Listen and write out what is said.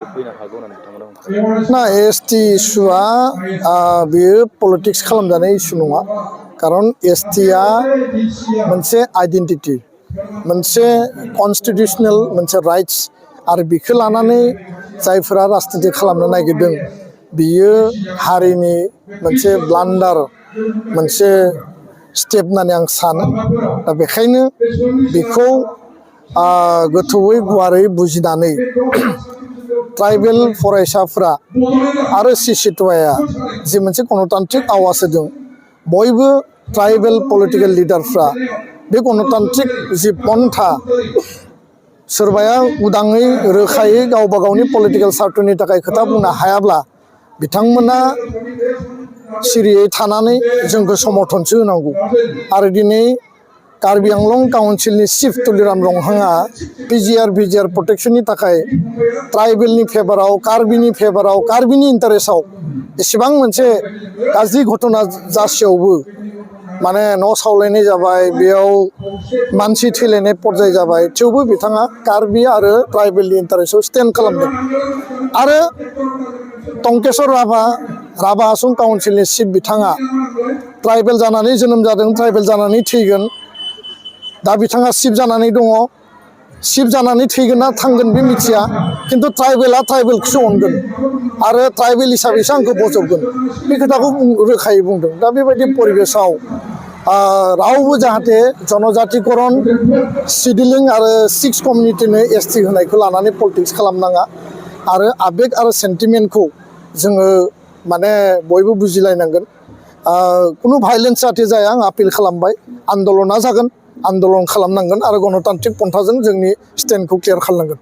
ना एसटी इशुआ बेयो पलिटिक्स खालामजानाय इशु नङा कारण एसटीआ मोनसे आइडेन्टिटी मोनसे कन्स्टिट्यूशनल मोनसे राइट्स आरो बेखौ लानानै जायफोरा राजनिति खालामनो नागिरदों बियो हारिनि मोनसे ब्लान्डार मोनसे स्टेप होननानै आं सानो दा बेखायनो बेखौ गोथौयै गुवारै बुजिनानै ट्राइबेल फरायसाफ्रा आरो सिसिटवाया जि मोनसे गणतान्त्रिक आवाज होदों बयबो ट्राइबेल पलिटिकल लिडारफ्रा बे गणतान्त्रिक जि पन्था सोरबाया उदाङै रोखायै गावबा गावनि पलिटिकल सार्थनि थाखाय खोथा बुंनो हायाब्ला बिथांमोना सिरियै थानानै जोंखौ समर्थनसो होनांगौ आरो दिनै कार्बि आंलं काउन्सिलनि चिफ तुलिराम लंहांआ पिजिआर प्रटेक्शननि थाखाय ट्राइबेलनि फेभाराव कार्बिनि फेभाराव कार्बिनि इन्टारेस्टआव एसेबां मोनसे गाज्रि घटना जासेयावबो माने न' सावलायनाय जाबाय बेयाव मानसि थैलायनाय पर्याय जाबाय थेवबो बिथाङा कार्बि आरो ट्राइबेलनि इन्टारेस्टआव स्टेन्ड खालामदों आरो टंकेश्वर राभा आसन काउन्सिलनि चिफ बिथाङा ट्राइबेल जानानै जोनोम जादों ट्राइबेल जानानै थैगोन दा बिथाङा चिफ जानानै दङ चिफ जानानै थैगोन ना थांगोन बे मिथिया खिन्थु ट्राइबेला ट्राइबेलखौसो अनगोन आरो ट्राइबेल हिसाबैसो आंखौ बजबगोन बे खोथाखौ रोखायै बुंदों दा बेबायदि परिबेसाव रावबो जाहाथे जनजातिकरन सिडिलिं आरो 6 कमिउनिटिनो एसटी होनायखौ लानानै पलिटिक्स खालामनाङा आरो आबेग आरो सेन्टिमेन्टखौ जोङो माने बयबो बुजिलायनांगोन कुनु भाइलेन्स जाहाथे जाया आं आपिल खालामबाय आन्दलना जागोन आन्दलन खालामनांगोन आरो गणतान्त्रिक पन्थाजों जोंनि स्टेन्डखौ क्लियार खालामनांगोन